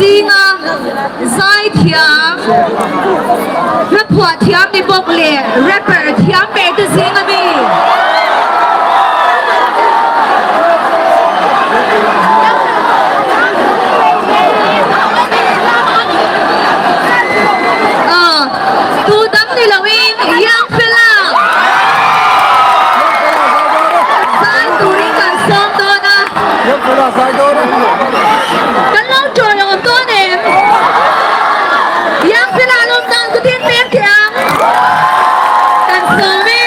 zinga zaithiam, hla phuah thiam ni bawk leh rapper thiam ber te zing a mi. Tu dang ni loin Young Fella zai turin kan sawm dawn a. Kan lo ṭawih awm dawn em? Young Fella lawm dan ku tin pek teh ang. Kan sawm e.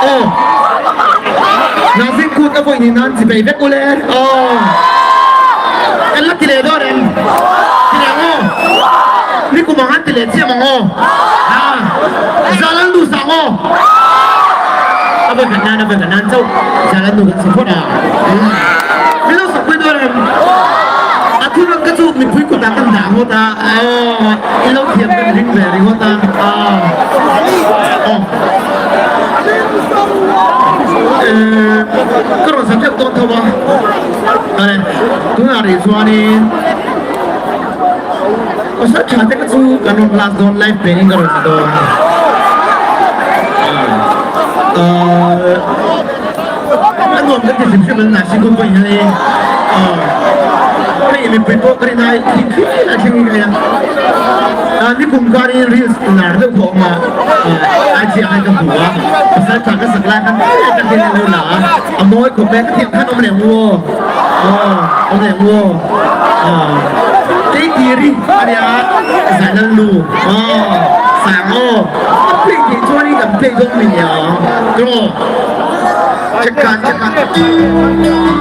Aw Hnahsin kut a vawi ni nan chi bei vek ule aw Kan la ti leh dawn em? Ti leh ang aw Ni kum ang an ti leh chiam ang aw Ha Zalan duh sang aw A vawi khat nan a vawi khat nan chauh Zalan duh kan sa phawt a Min lo sak pui dawn em? A thu rawn ka chu mipui kutah kan dah ngawt a aw I lo thiam kan ring ve ringawt a aw aw Ka rawn sa teuh dawn tho a Awle tunah rih chuanin Pasal tha te ka chu kan rawn lak dawn live band in ka rawn sa dawn A nuam ka ti hrim hrim an nasi kut pawh hian i hei mipui pawh ka rin ai thing khi a thleng hi ka hria a nikum karin reels lar deuh khawh awm a IG ah khan ka hmu a pasal tha ka sak lai khan ka tin a lo la a a mawi khawp e ka thiam khan awm leh ngu aw awm leh ngu aw kei tiri ania zai lal nu aw sang aw a play theih chuan in kan play dawn mi nia tiraw Check out, check out.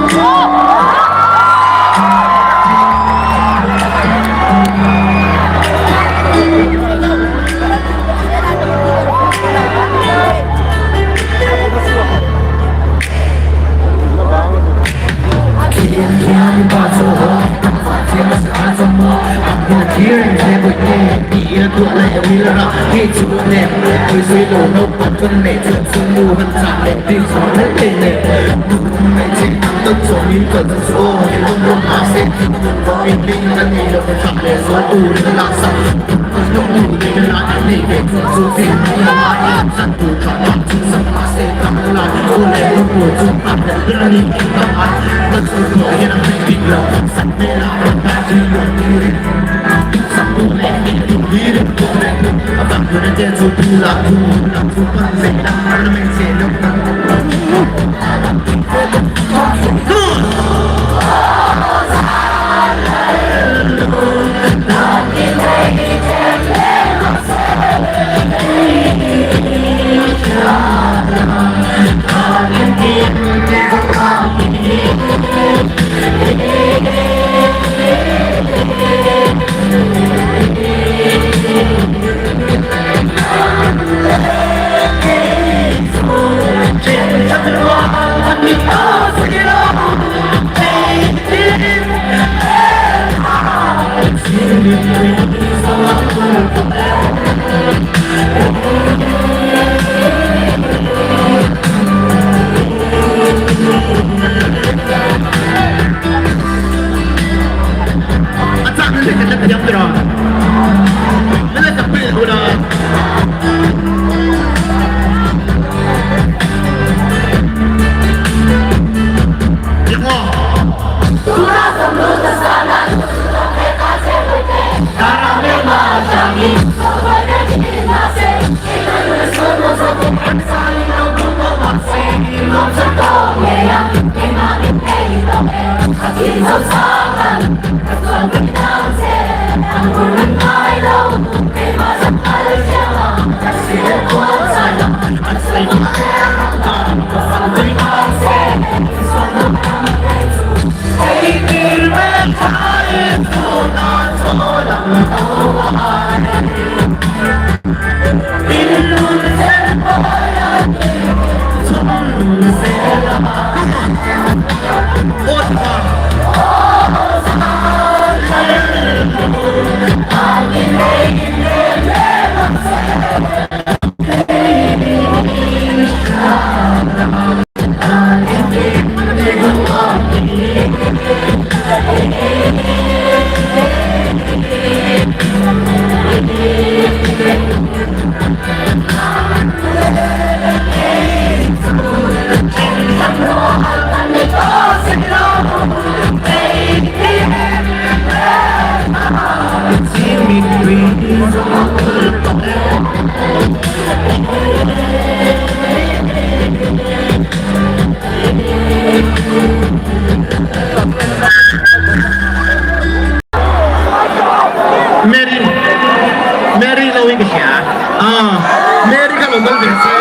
lo kal ve se.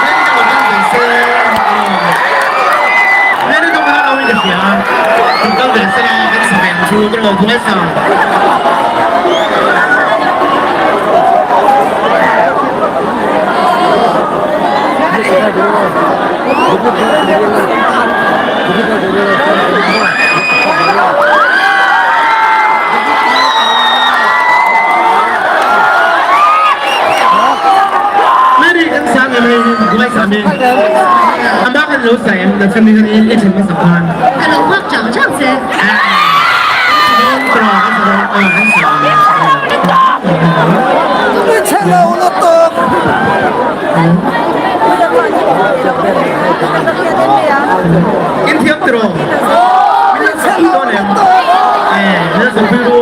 Mary te lo kal ve se. Mary te hmana lo in ka hria. Lo kal ve se la kan sa ve ang chu ka lo thung sa. Mary kan sa ngei mai hi buai sa mi. Ama kan lo sa em na chhan ni i thlen hmasa khan. Ka lo nghak chang chang che. In thiam tiraw? Min la sak dawn em? Eh, min la sak pui ru.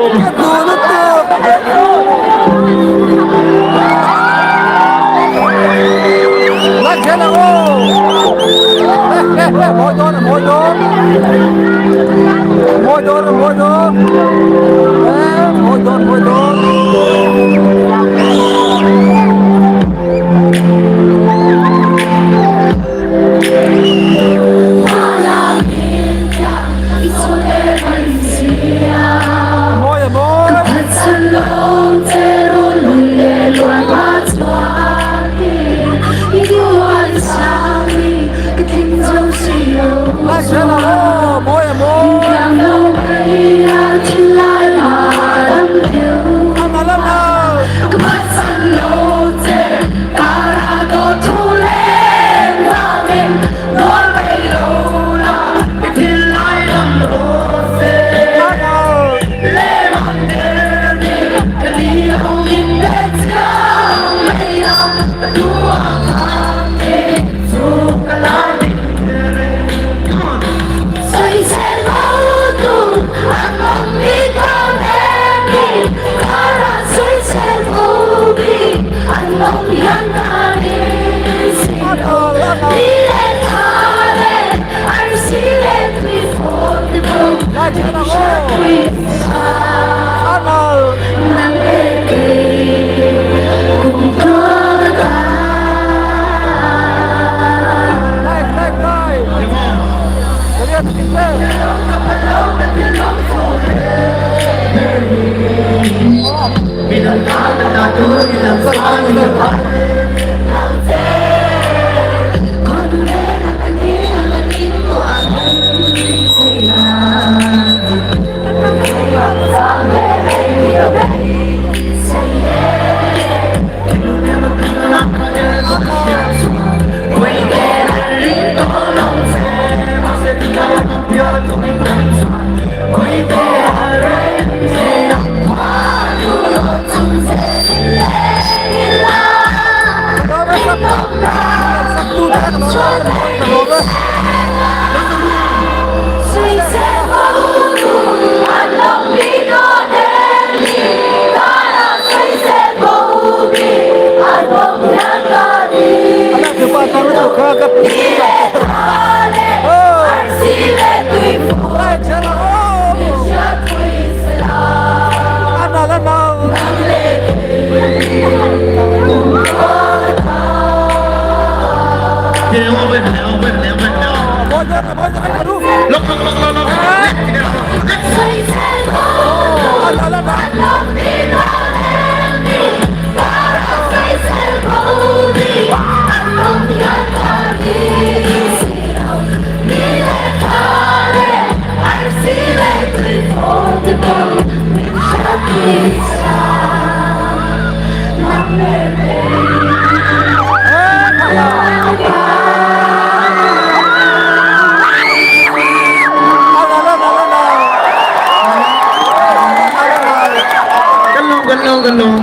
Kan lawm kan lawm kan lawm.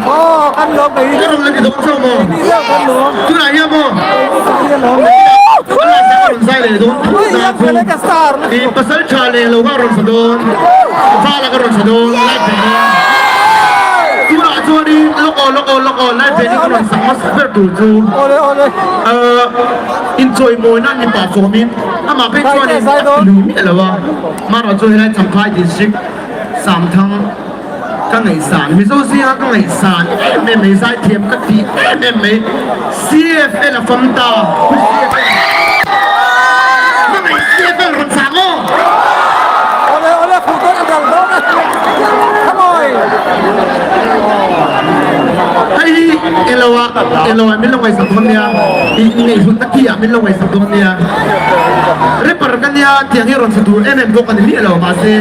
Kan lawm Ka rawn la ti dawn chauh maw? Tunah hian maw? Kan la sang a rawn zai leh dawn tho na chu. I pasal tha leh lo kha a rawn sa dawn. Vala ka rawn sa dawn live band in. Tunah chuanin lawk aw lawk aw lawk aw live band in ka rawn sak hmasa ber tur chu. Inchawimawina ni pah fawmin amah phei chuanin a ti lui miah lo a. Marawh chu helai Champhai district Samthang. Ka ngaihsan, Mizo zinga ka ngaihsan em em mai, zaithiam ka tih em em mai, CFL a fam ta. Hmangaih CFL rawn chang aw. Awle awle fuh dawn a dal dawn a come on. Hei hi Eloa Eloa min lo ngaihsak dawn nia i ngaihhlut na khi ah min lo ngaihsak dawn nia rapper ka nia tiang hi rawn sa tur em em bawk a ni miah lo mahse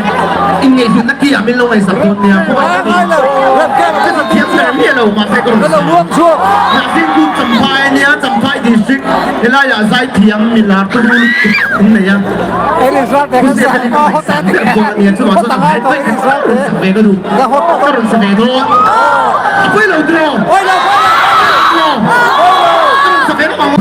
i ngaihhlut na khi ah min lo ngaihsak dawn nia khawngaih takin ka sa thiam ber miah lo mahse ka rawn sa Hnahsin chu Champhai a nia Champhai district helai ah zaithiam milar te ru lutuk an nei a Pu Zeta hi ka ngaihsak ber bawk a nia chuvang chuan a hmai paih kha ka rawn sak ve ka duh ka rawn sa ve dawn a pawi lo tiraw ka rawn sa ve lawk ang.